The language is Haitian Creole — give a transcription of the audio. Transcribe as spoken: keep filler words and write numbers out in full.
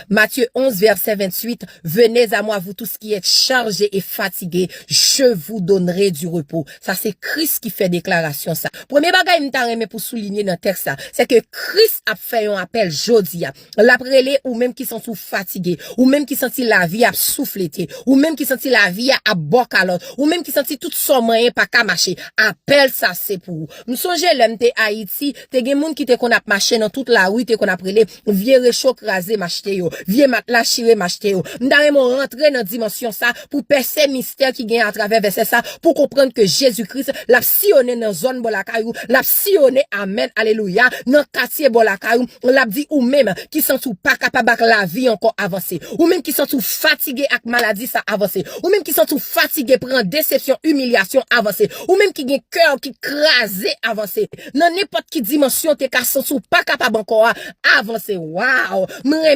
Matthieu onze, verset vingt-huit, Venez à moi, vous tous qui êtes chargés et fatigués, je vous donnerai du repos. Sa se Kris ki fè deklarasyon sa. Premye bagay m ta renmen pou soulinye nan tèks sa, se ke Kris ap fè yon apèl jodi a. L ap rele ou menm ki santi w fatige, ou menm ki santi lavi ap souflete, ou menm ki santi lavi a ap bò kalòt, ou menm ki santi tout sa w manyen pa ka mache. Apèl sa se pou ou. M sonje lè m te Ayiti, te gen moun ki te konn ap mache nan tout lari, te konn ap rele vye recho kraze m achte yo, vye matla chire m achte yo. M ta renmen w rantre nan dimansyon sa pou pèse mistè ki gen atravè vèsè sa, pou konprann ke Jezi Kris, l ap siyonnen nan zòn bò lakay ou, l ap siyonnen, amèn, alelouya, nan katye bò lakay ou, l ap di ou menm ki santi w pa kapab ak lavi ankò avanse, ou menm ki santi w fatige ak maladi sa avanse, ou menm ki santi w fatige pran desepsyon, imilyasyon avanse, ou menm ki gen kè w ki kraze avanse, nan nenpòt ki dimansyon te ka santi w pa kapab ankò a, avanse. Waw! M renmen